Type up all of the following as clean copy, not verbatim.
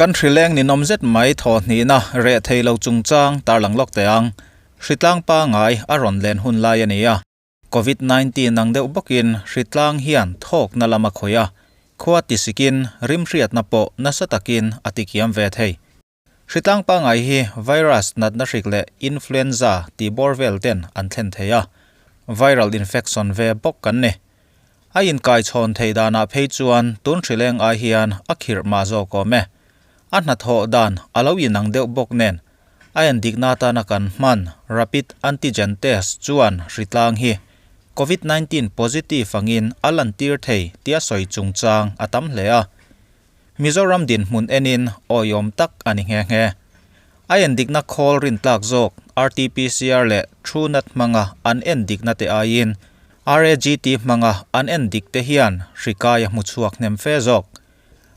Kan hrileng ninawm zet mai thaw hnihna reh thei lo chungchang tarlang lawk teh ang. Hritlang pangai a rawn len hun lai a ni a. Covid 19 ang deuh bawkin hritlang hian thawkna lam a khawih a, khua tisikin rimhriatna pawh nasa takin a tikiam ve thei. Hritlang pangai hi virus natna hrik leh influenza tih bawr vel ten an thlen thei a, viral infection ve bawk kan ni. A inkaichhawn theih danah phei chuan tun hrileng ai hian a khirh mah zawk awm e. A hnathawh dan a lo inang deuh bawk nen a endikna atana kan hman rapid antigen test chuan hritlang hi Covid 19 positive angin a lantir thei tia sawi chungchang a tam hle a. Mizoram dinhmun enin awihawm tak a ni nghe nghe. A endikna khawl rintlak zawk RTPCR leh Truenat hmanga an endikna te aiin RAGT hmanga an endik te hian hri kai a hmu chhuak hnem fe zawk.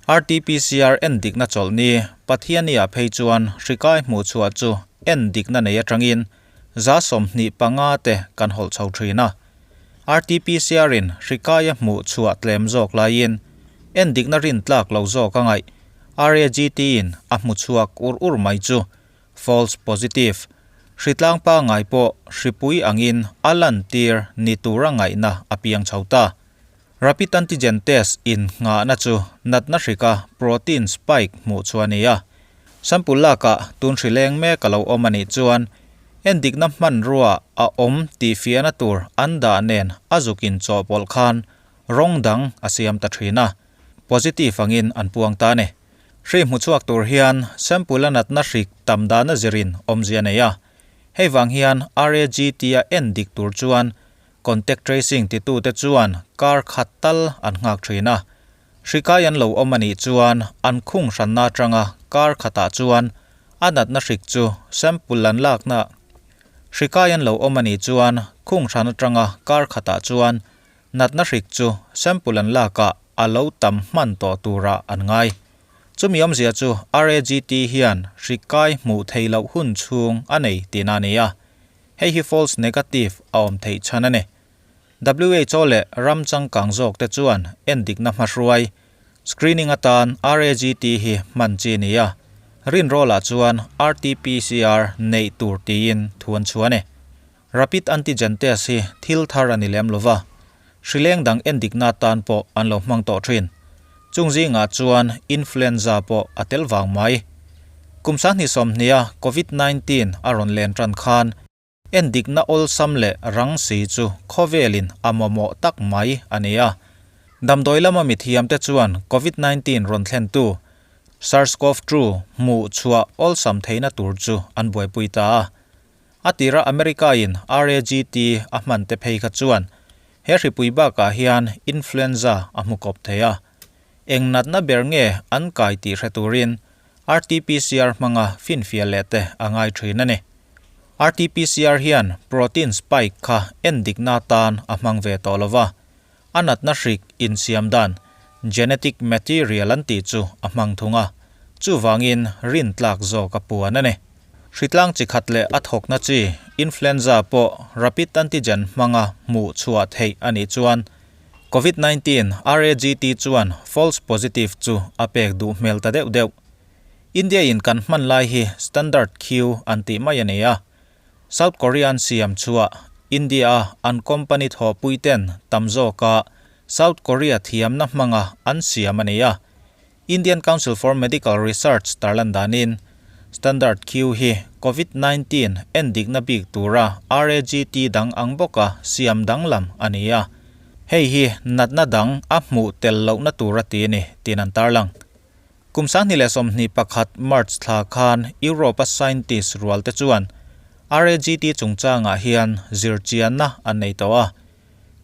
RTPCR endikna chawlhni Pathiani-ah phei chuan hri kai hmuh chhuah chu endikna nei atangin 25% te kan hawlh chho thin a. RTPCR-in hri kai a hmuh chhuah tlem zawk laiin endikna rintlak lo zawk a ngaih. RAGT-in a hmu chhuak ur ur mai chu false positive, hritlang pangngai pawh hripui angin a lantir ni tura ngaihna a piang chho ta. Rapid antigen test in nghahna chu natna hrika protein spike hmuh chu a ni a. Sample lakah tun hri leng mek a lo awm a nih chuan endikna hmanrua a awm tih fiahna tur an dah nen a zuk inchawhpawlh khan rawng dang a siam ta thin a, positive angin an puang ta a ni. Hri hmu chhuak tur hian sample a natna hrik tam dana zirin awmzia a nei a, hei vang hian RAGT-a endik tur chuan contact tracing titute chuan kar khat tal an nghak thin a. Hri kai an lo awm a nih chuan an khung hranna atanga kar khatah chuan a natna hrik chu sample an lakna Hri kai an lo awm a nih chuan khung hran atanga kar khatah chuan natna hrik chu sample an lakah a lo tam hman tawh turah an ngai. Chumi awmzia chu RAGT hian hri kai hmuh theih loh hun chhung a nei tihna a ni a. Hei hi false negative a awm theih chhan a ni. WHO leh ram changkang zawk te chuan endikna hmahruai, screening atan RAGT hi hman chi a ni a, rinrawlah chuan RT-PCR neih tur tiin thu an chhuah a ni. Rapid antigen test hi thil thar a ni lem lova, hrileng dang endikna atan pawh an lo hmang tawh thin. Chung zingah chuan influenza pawh a tel vang mai. Kum 2020 a Covid 19 a rawn len tan khan, Endikna awlsam leh rang si chu khawvelin a mamawh tak mai a ni a. Damdawi lama mithiamte chuan Covid 19 rawn thlentu SARS-CoV-2 hmuh chhuah awlsam theihna tur chu an buaipui ta a. A tira America-in RAGT a hman te phei kha chuan he hripui bakah hian influenza a hmu kawp thei a. Eng natna ber nge an kai tih hre turin RT-PCR hmanga finfiah leh te a ngai thin a ni. RT-PCR hian protein spike kha endikna atan a hmang ve tawh lo va, a natna hrik insiam dan, genetic material an tih chu a hmang thung a, chuvangin rintlak zawk a puan a ni. Hritlang chi khat leh a thawkna chi, influenza pawh rapid antigen hmanga hmuh chhuah theih a nih chuan Covid 19 RAGT chuan false positive chu a pek duh hmel ta deuh deuh. India in kan hman lai hi standard Q an tih mai a ni a. South Korea an siam chhuah India a an company thawhpui ten tam zawka South Korea thiamna hmanga an siam a ni a. Indian Council for Medical Research tarlan danin Standard Q hi Covid 19 endikna bik tura RAGT dang ang bawka siam danglam a ni a. Hei hi natna dang a hmuh tel lohna tur a ti a ni, tiin an tarlang. Kum 2021 March thla khan Europe-a scientist rual te chuan RAGT chungchangah hian zirchianna an nei tawh a.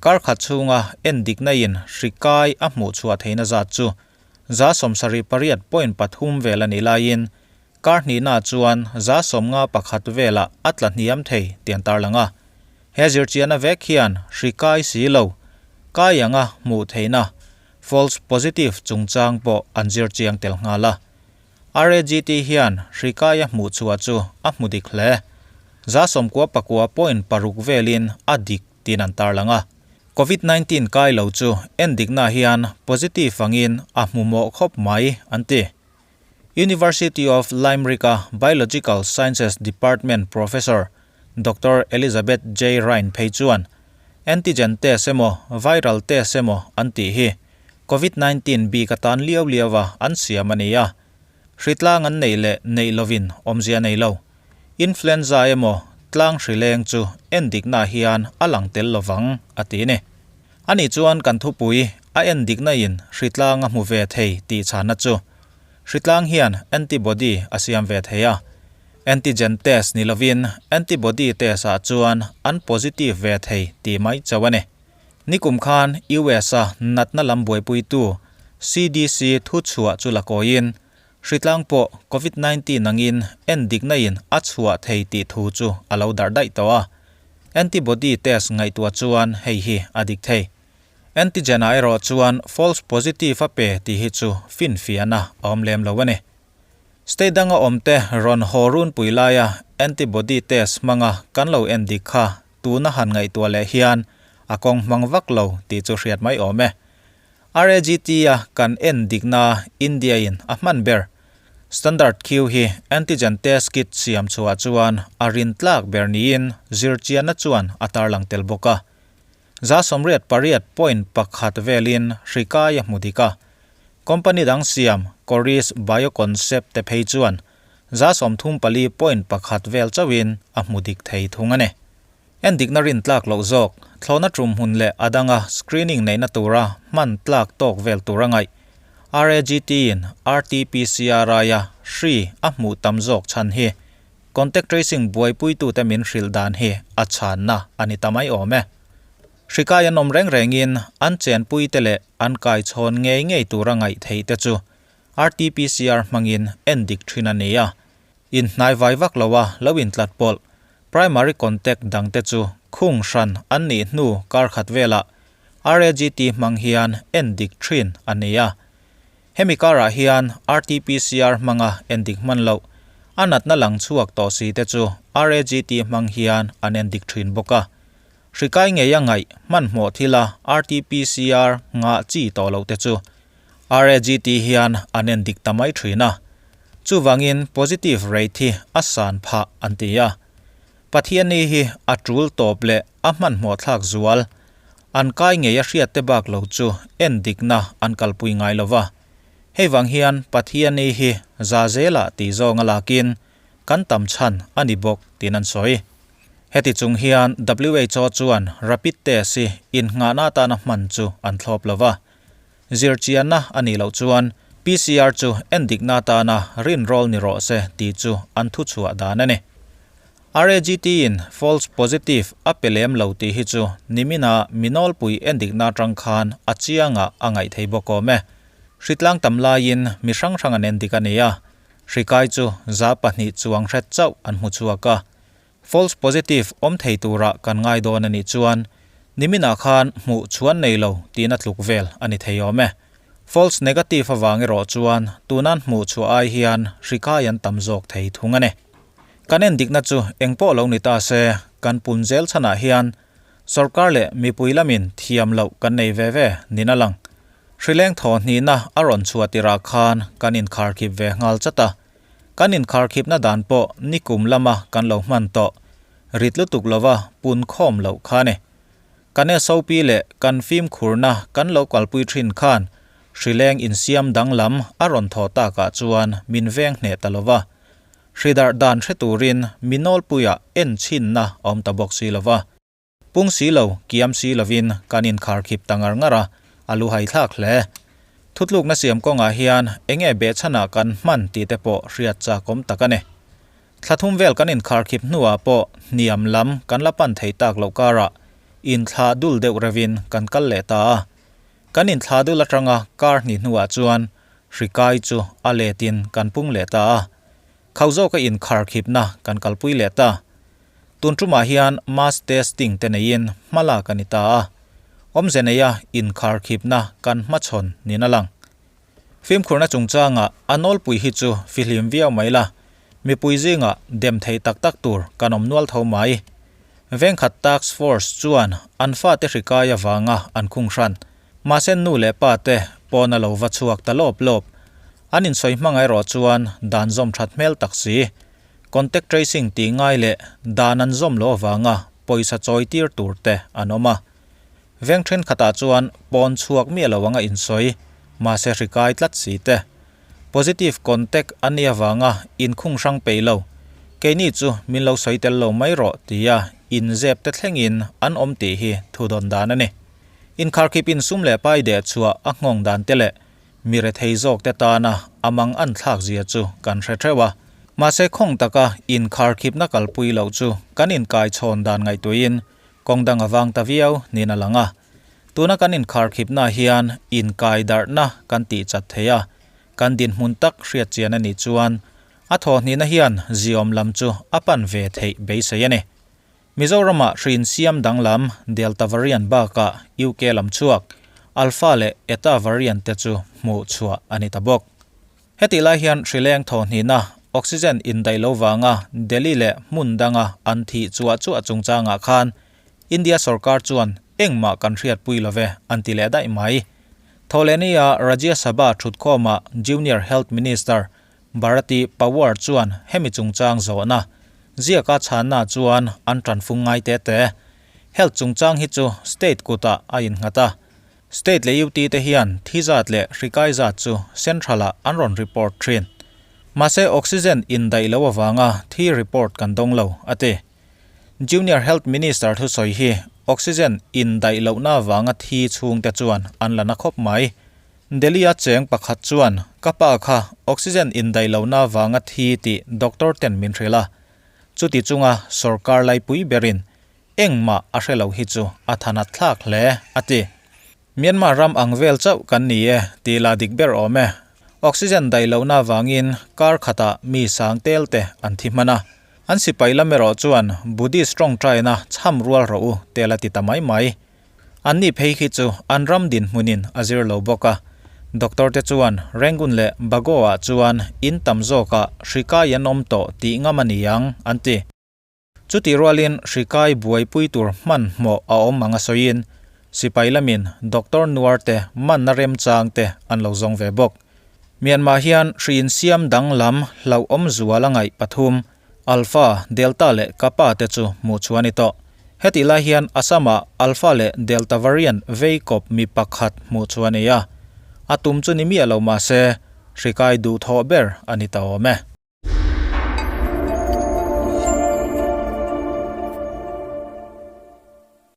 Kar khat chhunga endikna in hri kai a hmuh chhuah theihna zat chu 78.3 vel a nih laiin kar hnihna chuan 51 velah a tla hniam thei tih an tarlang a. He zirchianna vek hian hri kai si lo, kai anga hmuh theihna, false positive, chungchang pawh an zirchiang tel nghal a. RAGT hian hri kai a hmuh chhuah chu a hmu dik hle. 99.6 velin a dik tiin an tarlang a. Covid 19 kai lo chu endikna hian positive angin a hmu mawh khawp mai an ti. University of Limerick-a Biological Sciences Department Professor Doctor Elizabeth J. Ryan phei chuan antigen test emaw viral test emaw an tih hi Covid 19 bik atan liau liaua an siam a ni a, hritlang an neih leh neih lovin awmzia nei lo. Influenza emaw tlang hrileng chu endikna hian a lang tel lovang a ti ni. Ani chuan kan thupui a endikna in hritlang a hmu ve thei tih chhanna chu hritlang hian antibody a siam ve thei a, antigen test ni lovin antibody test ah chuan an positive ve thei tih mai chauh a ni. Nikum khan US a natna lam buaipuitu CDC thuchhuah chu la kawiin Hritlang pawh Covid 19 angin endikna in a chhuah thei tih thu chu a lo darh daih tawh a. Antibody test ngaihtuah chuan hei hi a dik thei. Antigen ah erawh chuan false positive a pe tih hi chu finfiahna a awm lem lo a ni. State danga awmte rawn haw runpui laia antibody test hmanga kan lo endik kha tuna han ngaihtuah leh hian a kawng hmang vak lo tih chu hriat mai awm e. RAGT-a kan en dikna India-in a hman ber. Standard Q hi antigen test kit siam chhuah chuan a rin tlak ber niin zirchianna chuan a tarlang tel bawk a. 88.1 velin hri kai a hmu dik a. Company dang siam Coris Bioconcept te phei chuan 34.1 vel chauhin a hmu dik thei thung a ni. Endikna rin tlak loh zawk, thlawhna tum hmun leh a danga screening neihna tura hman tlak tawk vel tur a ngaih. RAGT-in RT-PCR aia hri a hmuh tam zawk chhan hi contact tracing buaipuitute min hrilh dan hi a chhanna a ni ta mai awm e. Hri kai an awm reng rengin an chenpuite leh an kaichhawn ngei ngei tura ngaih theih te chu RT-PCR hmangin endik thin a ni a. Inhnai vai vak lo a lo intlat pawlh. Primary contact dangte chu khung hran an nih hnu kar khat velah RAGT hmang hian endik thin a ni a. Hemi karah hian RT-PCR hmanga endik hman loh, a natna lang chhuak tawh si te chu RAGT hmang hian an endik thin bawk a. Hri kai ngei a ngaih hmanhmawh thila RT-PCR ngah chi tawh loh te chu RAGT hian an endik ta mai thin a. Chuvangin positive rate hi a san phah an ti a. Pathianni hi a tul tawp leh a hmanhmawh thlak zual. An kai ngei a hriat te bak lo chu endikna an kalpui ngai lo va. Hei vang hian Pathianni hi za zelah tih zawng a lakin kan tam chhan a ni bawk tiin an sawi. Heti chung hian WHO chuan rapid test hi innghahna atana hman chu an thlawp lo va. Zirchianna a nih loh chuan PCR chu endikna atana rinrawl ni rawh se tih chu an thuchhuah dan a ni. RAGT in false positive a pe lem lo tih hi chu nimina minawlpui endikna atang khan a chiangah a ngaih thei bawk awm e. Hritlang tam laiin mi hrang hrang an endik a ni a, hri kai chu 200 chuang hret chauh an hmu chhuak a. False positive awm thei turah kan ngai dawn a nih chuan niminah khan hmuh chhuan nei lo tihna tluk vel a ni thei awm e. False negative avang erawh chuan tunan hmuh chhuah ai hian hri kai an tam zawk thei thung a ni. Kan en dikna chu eng pawh lo ni ta se, kan pun zel chhanah hian sorkar leh mipui lamin thiam loh kan nei ve ve nin a lang. Hrileng thaw hnihna a rawn chhuah tirah khan kan inkharkhip ve nghal chat a. Kan inkharkhipna dan pawh nikum lama kan lo hman tawh rit lutuk lova pun khawm loh kha ni. Kan SOP leh kan fimkhurna kan lo kalpui thin khan hrileng insiam danglam a rawn thaw takah chuan min veng hneh ta lova. Hridarh dan hre turin mi nawlpuiah enchhinna a awm ta bawk si lova. Pung si lo, kiam si lovin kan inkharkhip ta ngar ngar a, a lu hai thlak hle. Thutlukna siam kawngah hian enge behchhanah kan hman tih te pawh hriat chakawm tak a ni. Thla thum vel kan inkharkhip hnuah pawh hniam lam kan la pan thei tak loh karah inthlah dul deuh reuhin kan kal leh ta a. Kan inthlah dul atanga kar hnih hnuah chuan hri kai chu a letin kan pung leh ta a. Khau zawka inkharkhipna kan kalpui leh ta. Tun tumah hian mass testing te neiin hma lak a ni ta a, awmze neia inkharkhipna kan hmachhawn niin a lang. Fimkhurna chungchangah a nawlpui hi chu fihlim viau mai la, mipui zingah dem thei tak tak tur kan awm nual tho mai. Vengkhat Task Force chuan an fate hri kai avanga an khung hran. Mahse nu leh pa te pawn a lo va chhuak ta lawp lawp. An insawi hmang erawh chuan dan zawm that hmel tak si. Contact tracing tih ngai leh dan an zawm loh avanga pawisa chawi tir tur te an awm a. Veng thenkhatah chuan pawn chhuak miah lo anga insawi, mahse hri kai tlat si te. Positive contact a nih avanga inkhung hrang peih lo, keini chu min lo sawi tel lo mai rawh tia inzep te thlengin an awm tih hi thu dawn dan a ni. Inkharkhip insum leh pai deh chhuah a nghawng dan te leh Mi rethei zawkte tana a mang an thlak zia chu kan hre theuh a. Mahse khawng taka inkharkhipna kalpui loh chu kan inkaichhawn dan ngaihtuahin kawng dang a vang ta viau niin a lang a. Tuna kan inkharkhipna hian inkaidarhna kan tih chat thei a, kan dinhmun tak hriatchian a nih chuan a thawhhnihna hian ziawm lam chu a pan ve theih beisei a ni. Mizoramah hrin siam danglam Delta variant bakah UK lam chhuak Alpha leh Eta variant te chu hmuh chhuah a ni ta bawk. Hetih lai hian hrileng thawhhnihna oxygen indaih lo vanga Delhi leh hmun danga an thih chuah chuah chungchangah khan India sorkar chuan engmah kan hriatpui love an ti leh daih mai. Thawhlehnia Rajya Sabha thutkhawmah Junior Health Minister Bharati Pawar chuan hemi chungchang zawhna ziaka chhanna chuan an tanfung ngai te te. Health chungchang hi chu state kutah a innghat a. State leh UT te hian thi zat leh hri kai zat chu central ah an rawn report thin. Mahse oxygen indaih lo avanga thi report kan dawng lo, a ti. Junior Health Minister thusawi hi oxygen indaih lohna avanga thi chhungte chuan an la na khawp mai. Delhi-a cheng pakhat chuan, Ka pa kha oxygen indaih lohna avanga thi tih doctor ten min hrilh a. Chuti chunga sorkar laipui berin engmah a hre lo hi chu a thanat thlak hle, a ti. Myanmar ram ang vel chauh kan ni e tih lah dik ber awm e. Oxygen daih lohna avangin kar khatah mi sang tel te an thi hman a. An sipai lam erawh chuan Buddhist tawngtaina chham rual rawh u tel a ti ta mai mai. Anni phei khi chu an ram dinhmunin a zir lo bawk a. Doctor te chuan Rangoon leh Bago ah chuan in tam zawkah hri kai an awm tawh tih ngam a ni ang an ti. Chutih rualin hri kai buaipui tur hmanhmawh a awm ang a sawiin sipai lamin doctor nuar te manna remchang te an lo zawng ve bawk. Myanmar hian hri insiam danglam hlauhawm zual a ngaih pathum Alpha, Delta leh Kappa te chu hmuh chhuah a ni tawh. Hetih lai hian Assam-ah Alpha leh Delta variant vei kawp mi pakhat hmuh chhuah a ni a. A tum chu ni miah lo mah se, hri kai duhthawh ber a ni ta awm e.